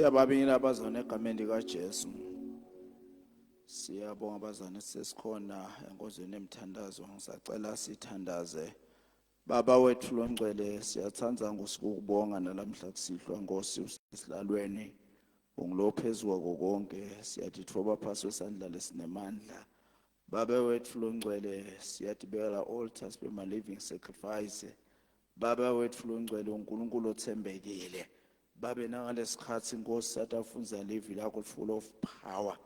Siyababingelela abazalwane egameni likaJesu. Siyabonga abazalwane sesikhona enkonzweni yemthandazo. Ngisacela sithandaze. Baba wethu longcwele, siyathanda ngosikubonga nalamhla kusihlwa Nkosi usesilalweni. Ungulo phezu kwako konke, siyatitfoba phasi kwesandla lesinemandla. Baba wethu longcwele, siyatibekela altar sibe ma living sacrifice. Baba wethu longcwele, uNkulunkulu othembekile. Babe nangalesikhathi Nkosi satafundza livi lakho full of power.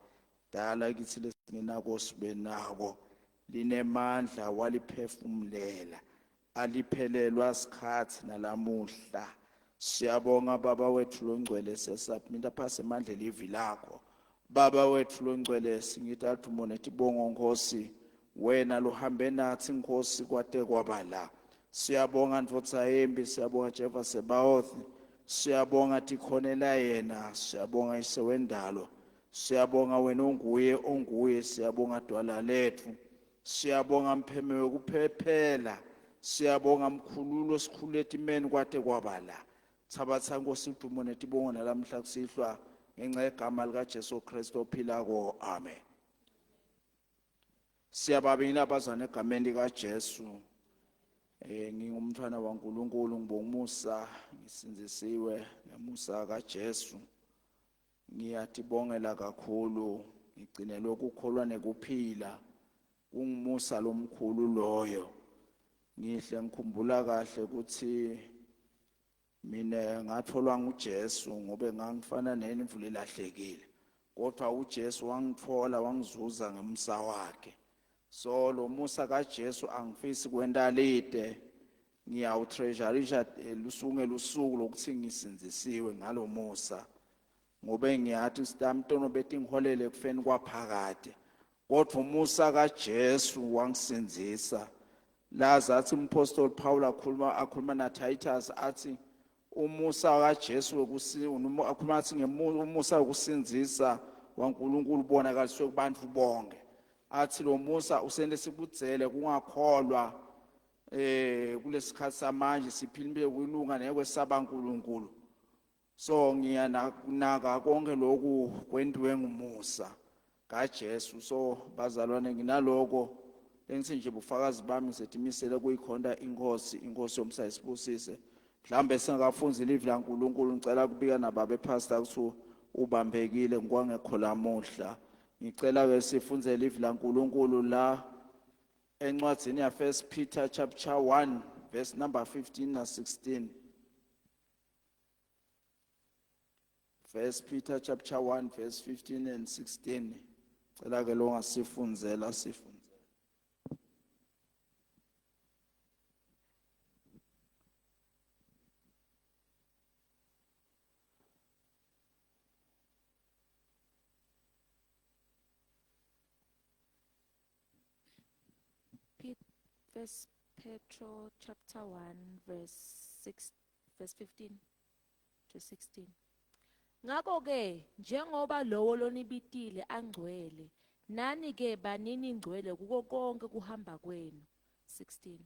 Dala kithi lesingenako sibe nako. Linemandla waliphefumulela. Aliphelelwa sikhathi nalamuhla. Siyabonga Baba wethu longcwele, siyasubmita phasi emandla livi lakho. Baba wethu longcwele, singita dumo netibongo Nkosi. Wena lohambe nathi Nkosi kwate kwaba la. Siyabonga ndvodza yembi, siyabonga Jehova Sebaoth. Siyabonga tikhonela yena, siyabonga ise wendalo. Siyabonga wena onguye onguye, siyabonga dwala lethu. Siyabonga mpheme wekuphephela. Siyabonga mkhululo sikhulu etimeni kwate kwaba la. Thabatha Nkosi udumo netibongo nalamhla kusihlwa ngenxa yegama lika Jesu Kristu ophilako. Amen. Siyababingelela abazalwane egameni likaJesu. Ngingumntwana waNkulunkulu, ngibonga umusa, ngisindzisiwe ngemusa kaJesu. Ngiyatibongela kakhulu, ngigcinelwe ukukholwa nekuphila. Kungumusa lomkhulu loyo. Ngihle ngikhumbula kahle ukuthi mina ngatholwa nguJesu ngobe ngangifana nemvula elahlekile. Kodwa uJesu wangithola wangizuza ngemusa wakhe. So lo musa kaJesu angifisi kwenta lide. Ngiyawutreasurisha lusuku ngelusuku lokuthi ngisindzisiwe ngalomusa. Ngobe ngiyathi sitamtono betingiholele ekufeni kwaphakade. Kodwa umusa kaJesu wangisindzisa. Laza athi umpostoli Paul akhuluma na Titus athi umusa kaJesu akhuluma athi umusa wokusindzisa waNkulunkulu ubonakaliswe kubantu bonke. Athi lo musa usende sikudzele kungakholwa kulesikhathi samanje siphila impilo yokulunga nekwesaba uNkulunkulu. So ngiyanaka konke lokhu kwentiwe ngumusa kaJesu. So bazalwane nginaloko engithi nje bufakazi bami ngisetimisele kuyikhonta inkosi, inkosi yomsa isibusise. Mhlambe singakafunzi livi laNkulunkulu, ngicela kubika nababe pastor ukuthi ubambekile ngikwangekho lamuhla. Ngicela ke sifunze livi laNkulunkulu la encwadzini ya 1 Peter chapter 1 verse number 15 na 16. 1 Peter chapter 1 verse 15 and 16. Cela ke lo ngasifundzela sifundzele. First Petro chapter 1 verse 6 verse 15 to 16. Ngakho ke njengoba lowo lonibitile angcwele, nani ke banini ngcwele kuko konke kuhamba kwenu. 16.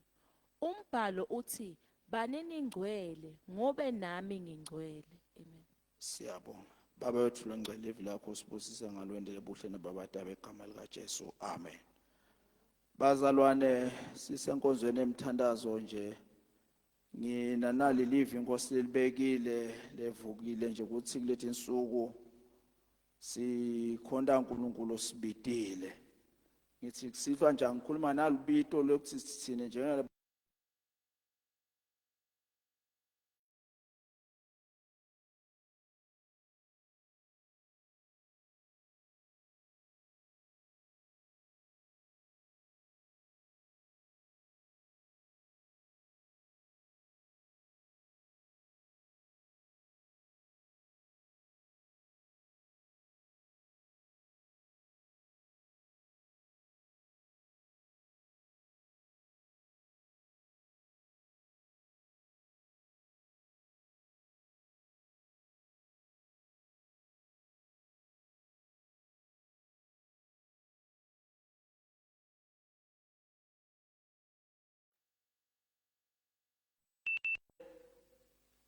Umbhalo uthi banini ngcwele ngobe nami ngingcwele. Amen. Siyabonga. Baba wethu longcwele, livi lakho sibusise ngalwendele buhle nababata begama lika Jesu. Amen. Bazalwane sisenkonzweni emthandazo nje. Ngina nali livi inkosi lelibekile levukile nje ukuthi kuleti insuku sikhonta uNkulunkulu osibitile. Ngithi kusihlwa nje angikhuluma nalubito lokuthi sithine njenga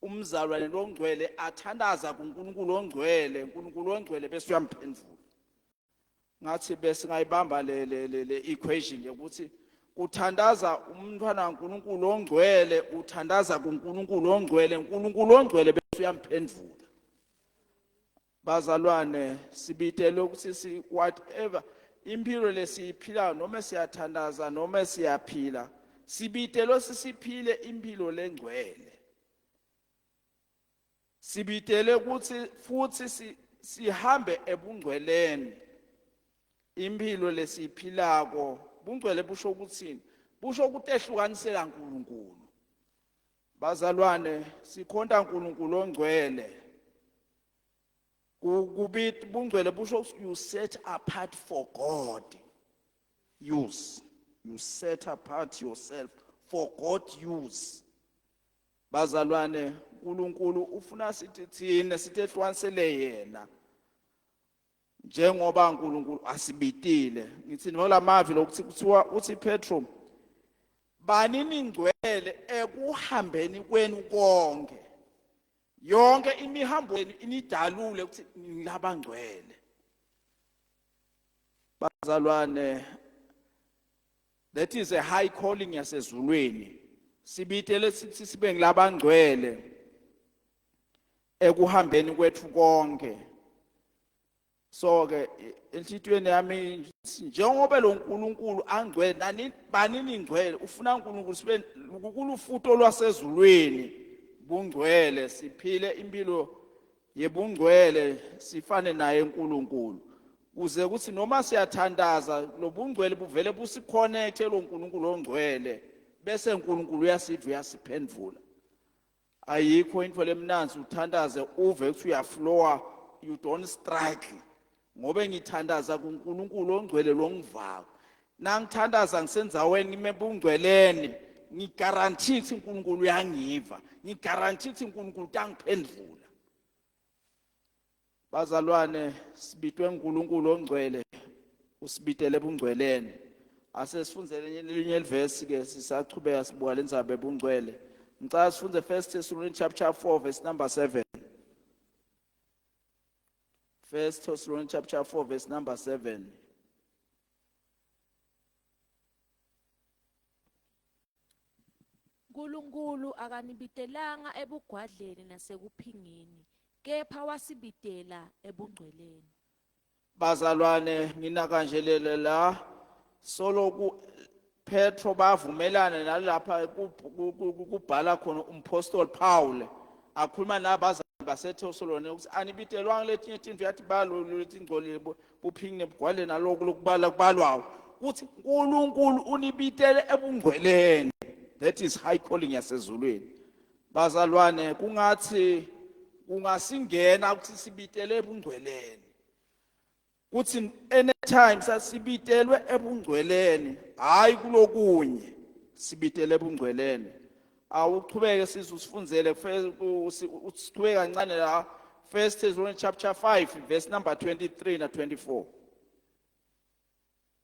Umzalwane longcwele athandaza kuNkulunkulu ongcwele, uNkulunkulu ongcwele bese uyamphendvula. Ngathi bese ngayibamba le le le equation yokuthi kuthandaza umntwana kaNkulunkulu ongcwele uthandaza kuNkulunkulu ongcwele, uNkulunkulu ongcwele bese uyamphendvula. Bazalwane, sibitelwe ukuthi si whatever impilo lesiyiphilayo, noma siyathandaza noma siyaphila, sibitelwe sisiphile impilo lengcwele. Sibitelwe ukuthi futhi sihambe ebungcweleni. Impilo lesiyiphilako, bungcwele busho ukuthini? Busho ukutehlukanisela uNkulunkulu. Bazalwane, sikhonta uNkulunkulu ongcwele. Kubit bungcwele busho you set apart for God use. You set apart yourself for God use. Bazalwane, uNkulunkulu ufuna sithi thina sitehlukanisele yena njengoba uNkulunkulu asibitile. Ngithi nolamavi lokuthi kuthiwa uthi Petro, bani ningcwele ekuhambeni kwenu konke, yonke imihambo yenu inidalule ukuthi nilabangcwele. Bazalwane, that is a high calling yasezulwini. Sibitele sithi sibe ngilabangcwele ekuhambeni kwethu konke. So ke enhlitiyweni yami, njengoba lo nkulunkulu angcwele, nani bani ningcwele. Ufuna uNkulunkulu sibe kulufuto lwasezulwini, bungcwele, siphile impilo yebungcwele, sifane naye uNkulunkulu, kuze kuthi noma siyathandaza lobungcwele buvele busiconnecte lo nkulunkulu ongcwele, bese uNkulunkulu uyasiva, uyasiphendvula. Ayikho into lemnanzi uthandaze uve ukuthi uyaflowa, you don't struggle, ngobe ngithandaza kuNkulunkulu ongcwele longivako. Nangithandaza ngisendzaweni ngime bungcweleni, ngiguarantee ukuthi uNkulunkulu uyangiva, ngiguarantee ukuthi uNkulunkulu utangiphendvula. Bazalwane, sibitwe uNkulunkulu ongcwele, usibitele ebungcweleni. Ase sifundzele elinye livesi ke, sisachubeka sibuka lendzaba ebungcwele. Ngicela sifunde First Thessalonians chapter 4 verse number 7. First Thessalonians chapter 4 verse number 7. Nkulunkulu akanibitelanga ebugwadleni nasekuphingeni, kepha wasibitela ebungcweleni. Bazalwane, nginaka nje lele la solo ku Petro bavumelana nalapha kubhala khona umpostoli Paul akhuluma nabazali baseThesalonika ukuthi anibitelwanga letinye tintfo, yathi balo letingcolile, buphingi nebugwale naloku lokubala kubalwayo, kuthi uNkulunkulu unibitele ebungcweleni. That is high calling yasezulwini. Bazalwane, kungathi kungasingena ukuthi sibitele ebungcweleni, kuthi anytime sasibitelwe ebungcweleni, hayi kulokunye, sibitele ebungcweleni. Awuchubeke size usifundzele, usichubeke kancane la, First Thessalonians chapter 5 verse number 23 na 24.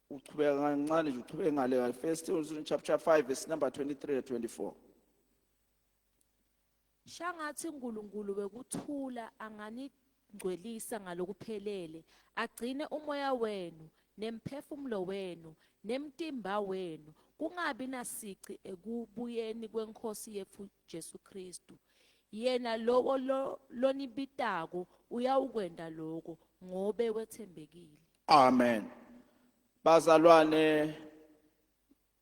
Uchubeka kancane nje, uchubeke ngale, First Thessalonians chapter 5 verse number 23 na 24. Shangathi uNkulunkulu wekuthula anganingcwelisa ngalokuphelele, agcine umoya wenu nemphefumulo wenu nemtimba wenu kungabi nasici ekubuyeni kwenkosi yetfu Jesu Kristu. Yena lowo lonibitako uyawukwenta loko, ngobe wetsembekile. Amen. Bazalwane,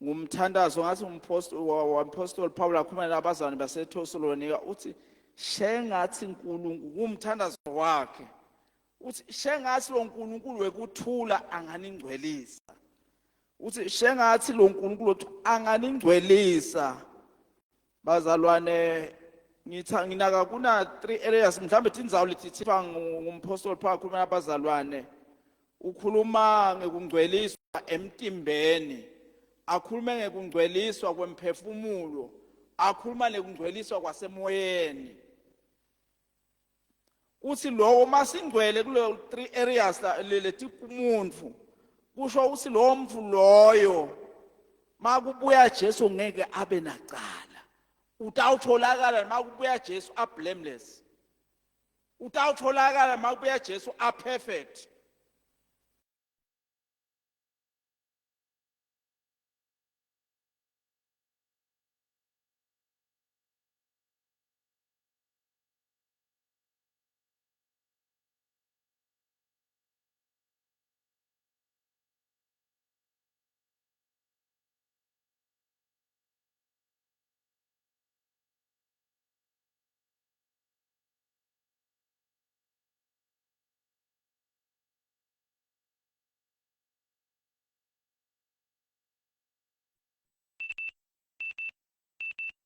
ngumthandazo ngathi umpostoli wampostoli Paul akhuluma nabazalwane baseThesalonika, uthi shengathi uNkulunkulu, kumthandazo wakhe uthi shengathi lo nkulunkulu wekuthula anganingcwelisa. Uthi shengathi lo nkulunkulu uthi anganingcwelisa. Bazalwane, ngitha nginaka kuna three areas mhlambe tindzawo letithifa ngumpostoli Paul akhuluma nabazalwane. Ukhuluma ngekungcweliswa emtimbeni, akhulume ngekungcweliswa kwemphefumulo, akhuluma nekungcweliswa kwasemoyeni. Uthi lowo masingcwele kulo three areas leti kumuntu, kusho ukuthi lowo mntu loyo makubuya Jesu ngeke abe nacala. Utawutholakala makubuya Jesu a blameless. Utawutholakala makubuya Jesu a perfect.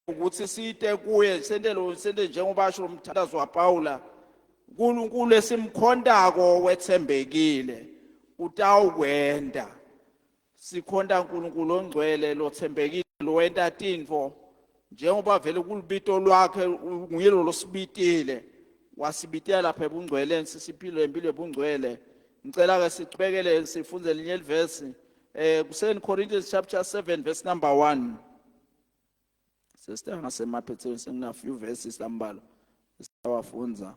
Ukuthi site kuye sente lo sente njengoba asho umthandazo waPaula, uNkulunkulu esimkhontako wethembekile utawukwenda. Sikhonta uNkulunkulu ongcwele lothembekile lowenta tintfo njengoba vele kulubito lwakhe, nguye lo losibitile, wasibitela lapha ebungcweleni, sisiphilo empilo ebungcwele. Ngicela ke sichubekele sifunze linye livesi ku-2 Corinthians chapter 7 verse number 1. Sesita ngasemaphethelweni, sengina few verses lambalwa sisawafunza.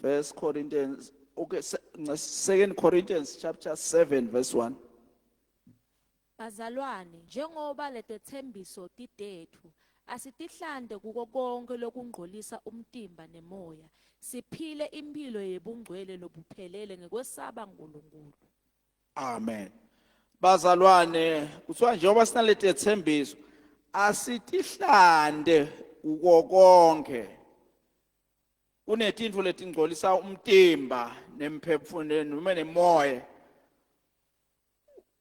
First Corinthians, okay, Second Corinthians chapter 7 verse 1. Bazalwane, njengoba letethembiso titethu, asitihlante kuko konke lokungcolisa umtimba nemoya, siphile impilo yebungcwele lobuphelele ngekwesaba uNkulunkulu. Amen. Bazalwane, kuthiwa njengoba sinaleti ethembiso, asitihlante kuko konke. Kunetintfo letingcolisa umtimba nemphefumulo noma nemoya.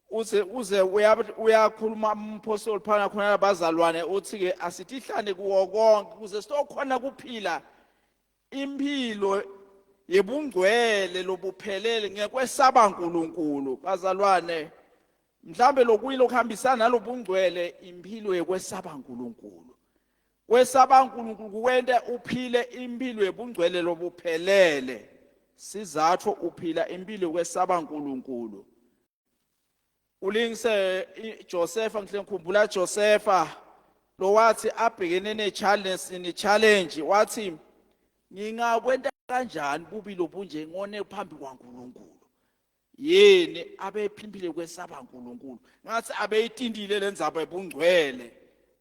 Uze uyakhuluma umpostoli phana khona labazalwane, uthi ke asitihlane kuwo konke ukuze sitokhona kuphila impilo yebungcwele lobuphelele ngekwesaba uNkulunkulu. Bazalwane, mhlambe lokuyilo kuhambisana nalobungcwele, impilo yekwesaba uNkulunkulu. Kwesaba uNkulunkulu kuwenta uphile impilo yebungcwele lobuphelele. Sizathu uphila impilo yokwesaba uNkulunkulu. Ulingise Josepha, ngihle ngikhumbula Josepha lo wathi abhekene ne-challenge ne-challenge wathi ngingakwenta kanjani bubi lobunje ngone phambi kwaNkulunkulu. Yini abephiphile kwesaba uNkulunkulu, ngathi abeyitintile lenzaba ebungcwele.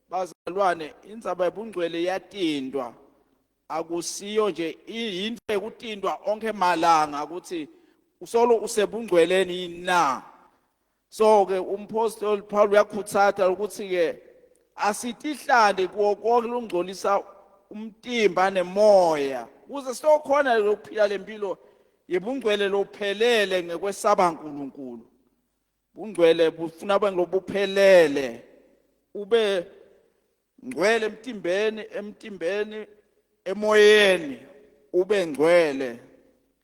Bazalwane, indzaba ebungcwele iyatintwa, akusiyo nje into ekutintwa onke malanga ukuthi usolo usebungcweleni na. So ke umpostoli Paul uyakhuthaza ukuthi ke asitihlande kuwo konke lokungcolisa umtimba nemoya ukuze siyokhona lokuphila lempilo yebungcwele lophelele ngekwesaba uNkulunkulu. Bungcwele bufuna bengilobuphelele, ube ngcwele emtimbeni, emoyeni, ube ngcwele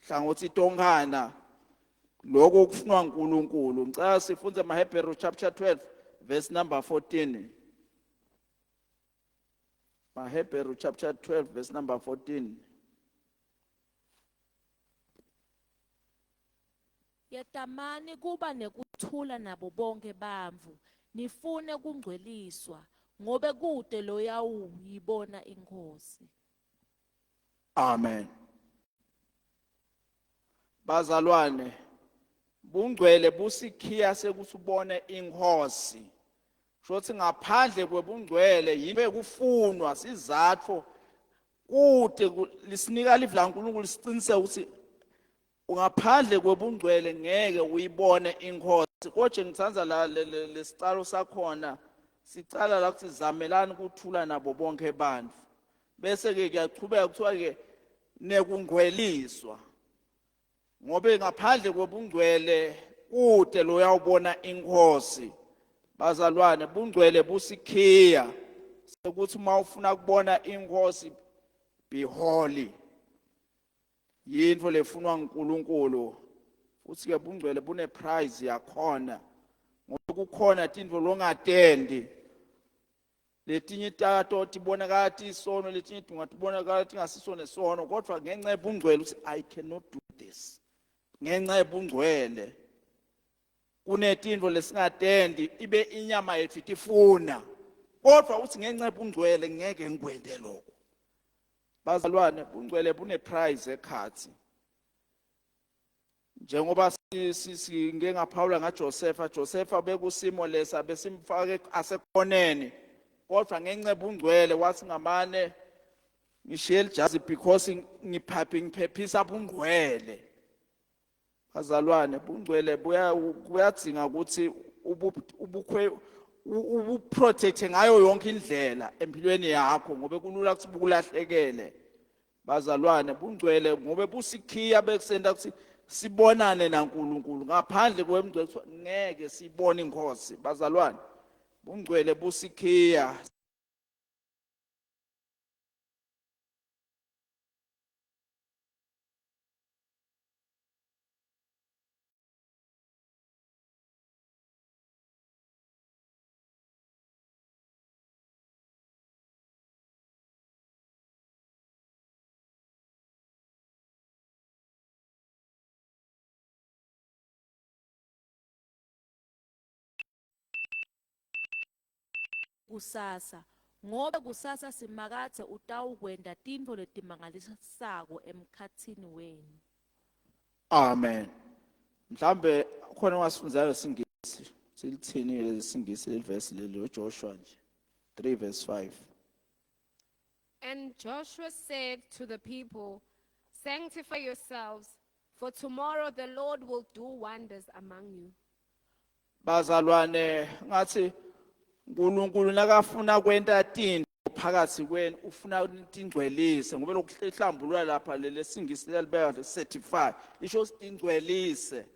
hlangothi tonkhana. Lokho kufunwa uNkulunkulu. Ngicela sifunde amaHebheru chapter 12 verse number 14. MaHebheru chapter 12 verse number 14. Yetamani kuba nekuthula nabo bonke bantfu, nifune kungcweliswa, ngobe kute loyawuyibona iNkhosi. Amen. Bazalwane, bungcwele busikhiya sekuthi ubone iNkhosi. Shothi ngaphandle kwebungcwele yinto ekufunwa sizathu kude lisinika live laNkulunkulu siqiniseke ukuthi ngaphandle kwebungcwele ngeke uyibone iNkhosi. Kodwa ngithanda la lesicalo sakhona, sicala la kuthi zamelani ukuthula nabo bonke abantu, bese ke kuyachubeka kuthiwa ke nekungcweliswa, ngobe ngaphandle kwebungcwele kude loyawubona iNkhosi. Bazalwane, bungcwele busikhiya sekuthi uma ufuna kubona iNkhosi, be holy. Yinto lefunwa uNkulunkulu. Futhi ke bungcwele bune prize yakhona, ngoba kukhona tintfo longatendi, letinye tato tibonakala tisono, letinye tingatibonakala tingasiso nesono, kodwa ngenxa yebungcwele uthi I cannot do this. Ngenxa yebungcwele kunetintfo lesingatendi ibe inyama yethu itifuna. Kodwa uthi ngenxa yobungcwele ngeke ngikwente lokho. Bazalwane, bungcwele bune price ekhathi. Njengoba ngike ngaphawula ngaJosepha, Josepha bekusimo lesa besimfake asekhoneni, kodwa ngenxa yobungcwele wathi ngamane ngishiye lijazi because ngiphaphi ngiphephisa bungcwele. Bazalwane, bungcwele buyadzinga ukuthi ubukhwe ubuprotect ngayo yonke indlela empilweni yakho, ngoba kulula ukuthi bukulahlekele. Bazalwane, bungcwele ngobe busikhiya bekusenta ukuthi sibonane naNkulunkulu. Ngaphandle kwemngcwele ngeke sibone inkosi. Bazalwane, bungcwele busikhiya. Kusasa, ngobe kusasa Simakadze utawukwenta tintfo letimangalisako emkhatsini wenu. Amen. Mhlambe khona wasifunzayo singisi, silithini lesingisi lelivesi leli Joshua nje 3 verse 5. And Joshua said to the people, Sanctify yourselves, for tomorrow the Lord will do wonders among you. Bazalwane, ngathi uNkulunkulu nakafuna kwenta tintfo phakathi kwenu ufuna tingcwelise, ngoba lokuhlambulula lapha lelesingisi lelibeka certify lisho tingcwelise.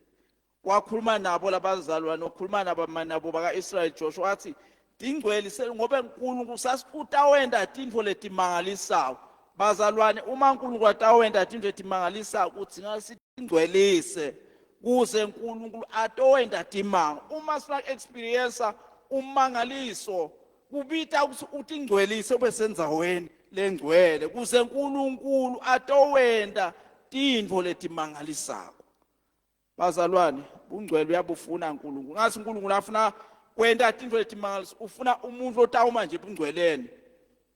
Wakhuluma nabo labazalwane, wakhuluma nabo nabo baka-Israyeli. Joshua wathi tingcwelise ngoba uNkulunkulu sasitawenta tintfo letimangalisako. Bazalwane, uma uNkulunkulu atawenta tintfo letimangalisako kudzinga sitingcwelise kuze uNkulunkulu atowenta timanga. Uma sifuna experience umangaliso kubita ukuthi utingcwelise ube sendzaweni lengcwele kuze uNkulunkulu atowenta tintfo letimangalisako. Bazalwane, bungcwele uyabufuna uNkulunkulu. Ngathi uNkulunkulu afuna kwenta tintfo letimangaliso, ufuna umuntu otawuma nje ebungcweleni,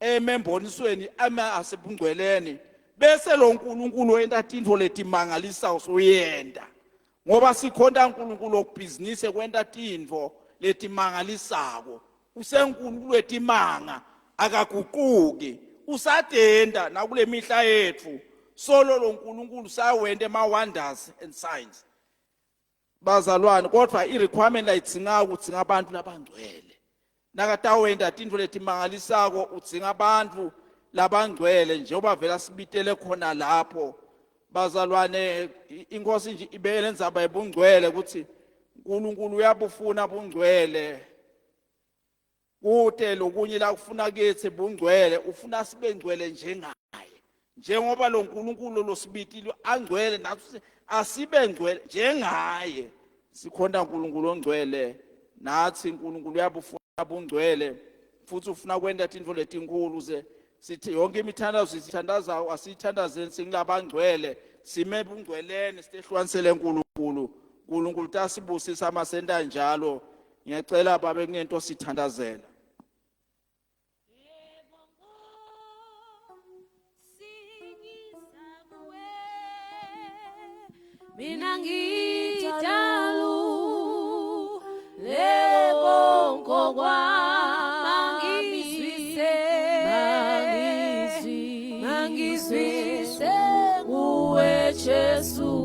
eme embonisweni, ame asebungcweleni, bese lo uNkulunkulu wenta tintfo letimangalisayo soyenta. Ngoba sikhonta uNkulunkulu okubhizinisi kwenta tintfo letimangalisako. UseNkulunkulu wetimanga, akaguquki, usadenda nakule mihla yethu. Solo lo nkulunkulu sawenta ema wonders and signs. Bazalwane, kodwa i requirement layidzinga udzinga abantu labangcwele. Nakatawenta tintfo letimangalisako udzinga abantu labangcwele, njengoba vela sibitele khona lapho. Bazalwane, inkosi nje ibeke lendzaba yebungcwele ukuthi uNkulunkulu uyabufuna bungcwele. Kute lokunye la ufuna kithi bungcwele, ufuna sibe ngcwele njengaye. Njengoba lo nkulunkulu losibitile angcwele, nathi asibe ngcwele njengaye. Sikhonta uNkulunkulu ongcwele, nathi uNkulunkulu uyabufuna bungcwele, futhi ufuna kwenta tintfo letinkulu ze sithi yonke imithandazo sithandazayo asiyithandazeni singilabangcwele, sime bungcweleni, sitehlukanisele uNkulunkulu. uNkulunkulu tasibusisa masenta njalo. Ngiyacela babe kunento sithandazela. Mina ngitalu lebongo kwami, mangizwise kuwe Jesu.